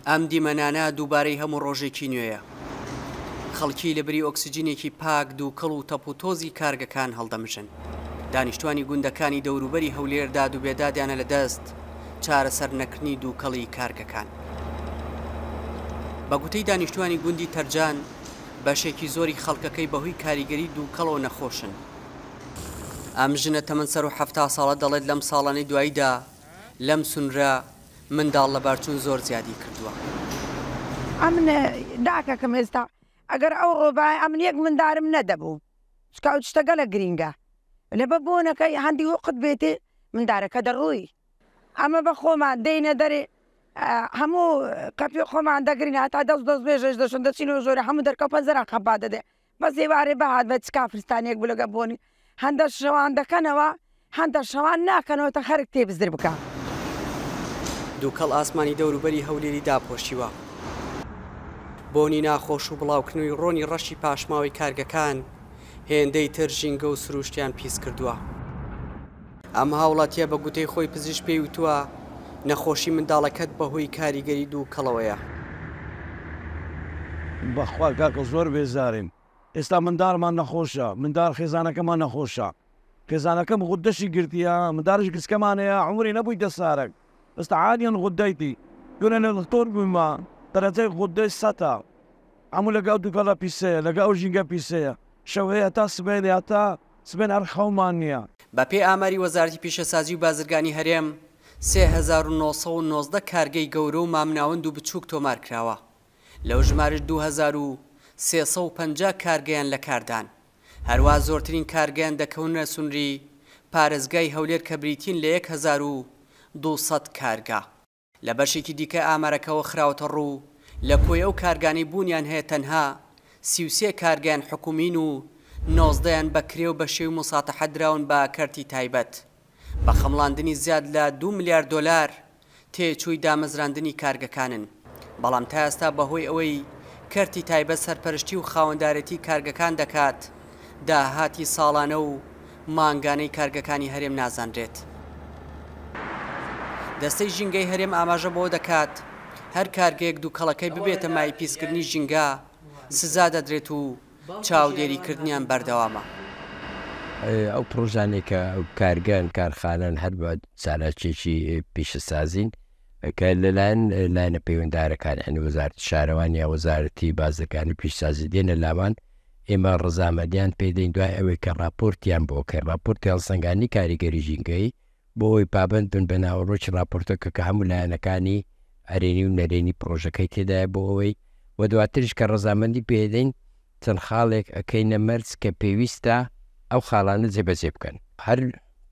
ئەم دیمەنانە دووبارەی هەموو ڕۆژێکی نوێیە. خەڵکی لە بری ئۆکسجینێکی پاک دووکەڵ و تەپ و تۆزی کارگەکان هەڵدەمژن. دانیشتوانی گوندەکانی دەوروبەری هەولێر داد و بێدادیانە لە دەست چارەسەر نەکردنی دووکەڵی کارگەکان. بە گوتەی دانیشتوانی گوندی تەرجان، بەشێکی زۆری خەڵکەکەی بەهۆی کاریگەری دووکەڵەوە نەخۆشن. ئەم ژنە تەمەن سەروو 70 ساڵە دەڵێت لەم ساڵانەی دواییدا لەم سنورە منداڵ لەبارچوون زۆر زیادی کردووە. ئەمن داکەکەم ئێستا ئەگەر ئەوڕۆ بایە ئەمن یەک مندارم نەدەبوو چکە ئەو شتە گەلە گرینگە لەبە بۆنەکەی هەندی وقت بێتێ مندارەکە دەڕووی ئەمە بە خۆمان دێینە دەرێ هەموو قەپی خۆمان دەگرین هەتا دەست دەست بێژەش دەشن دەچینەوە ژۆرە هەموو دەرکە و پەنجەران خەپا دەدێ بەس ئێوارێ بەهات بە چ کافرستانێک بوو لەگە بۆنی هەندە شەوان دەکەنەوە هەندە شەوان ناکەنەوە تا خەرک تێ بزر بکا. دووکەڵ ئاسمانی دەوروبەری هەولێری داپۆشیوە. بۆنی ناخۆش و بڵاوکردنەوەی ڕۆنی ڕەشی پاشماوەی کارگەکان هێندەی تر ژینگە و سرووشتیان پیس کردووە. ئەم هاوڵاتییە بە گوتەی خۆی پزیشک پێی وتووە، نەخۆشی منداڵەکەت بەهۆی کاریگەری دووکەڵەوەیە. بەخوا کاکە زۆر بێزارین ئێستا منداڵمان نەخۆشە منداڵ خێزانەکەمان نەخۆشە خێزانەکەم غودەشی گرتیە منداڵیش گچکەمان هەیە عومری نەبوویتە سارەک بەس عالیەن غودەیتی دوێنێ لە دکتۆر بوویمە دەرەجەی غودەی سەتە هەموو لەگە ئەو دوکەڵە پیسەیە لەگە ئەو ژینگە پیسەیە شەو هەیە هەتا سبەینێ هەتا سبەین هەر خەومان نییە. بەپێی ئاماری وەزارەتی پیشەسازی و بازرگانی هەرێم، 3919 کارگەی گەورە و مامناوەند و بچووک تۆمارکراوە، لەو ژمارەش 2350 کارگەیان لەکاردان، هەروەها زۆرترین کارگەیان دەکەونە سنوری پارێزگای هەولێر کە بریتین لە 1200 کارگە. لە بەشێکی دیکەی ئامارەکەوە خراوەتەڕوو، لە کۆی ئەو کارگانەی بوونیان هەیە تەنها 33 کارگەیان حکومین و 19 یان بە کرێ و بە شێوی موساتەحە دراون بە کەرتی تایبەت بە خەمڵاندنی زیاد لە دوو ملیار دۆلار تێچووی دامەزراندنی کارگەکانن، بەڵام تا ئێستا بەهۆی ئەوەی کەرتی تایبەت سەرپەرشتی و خاوەندارێتی کارگەکان دەکات، داهاتی ساڵانە و مانگانەی کارگەکانی هەرێم نازانرێت. دەستەی ژینگەی هەرێم ئاماژە بەوە دەکات، هەر کارگەیەک دووکەڵەکەی ببێتە مایەی پیسکردنی ژینگە، سزا دەدرێت و چاودێریکردنیان بەردەوامە. ئەو پڕۆژانەی کە کارگەن، کارخانەن، هەر بە چالاکیەکی پیشەسازین کە لەلایەن لایەنە پەیوەندارەکان یانی وەزارەتی شارەوانی یا وەزارەتی بازرگانی و پیشەسازی دێنە لامان ئێمە ڕەزامەندیان پێ دەین دوای ئەوەی کە ڕاپۆرتیان بۆ کەین ڕاپۆرتی هەڵسەنگاندنی کاریگەری ژینگەیی بۆ ئەوەی پابەند بن بە ناوەڕۆکی ڕاپۆرتەکە کە هەموو لایەنەکانی ئەرێنی و نەرێنی پڕۆژەکەی تێدایە بۆ ئەوەی و دواتریش کە ڕەزامەندی پێدەین چەند خاڵێک ئەکەینە مەرج کە پێویستە ئەو خاڵانە جێبەجێ بکەن. هەر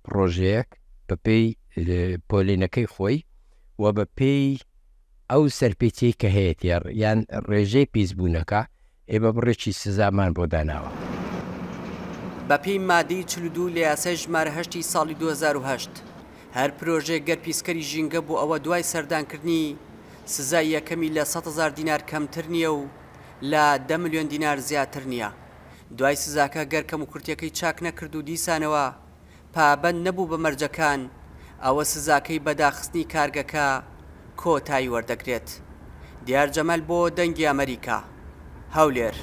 پڕۆژەیەک بەپێی پۆلێنەکەی خۆی و بەپێی ئەو سەرپێچیەی کە هەیەتی یان ڕێژەی پیسبوونەکە ئێمە بڕێکی سزامان بۆ داناوە. بەپێی مادەی 42 لە یاسای ژمارە هەشتی ساڵی 2008، هەر پرۆژەیەک گەر پیسکەری ژینگە بوو ئەوە دوای سەردانکردنی سزای یەکەمی لە 100 هەزار دینار کەمتر نییە و لە دە ملیۆن دینار زیاتر نییە. دوای سزاکە گەر کەموکورتیەکەی چاک نەکرد و دیسانەوە پابەند نەبوو بە مەرجەکان، ئەوە سزاکەی بە داخستنی کارگەکە کۆتایی وەردەگرێت. دیار جەمال بۆ دەنگی ئەمەریکا، هەولێر.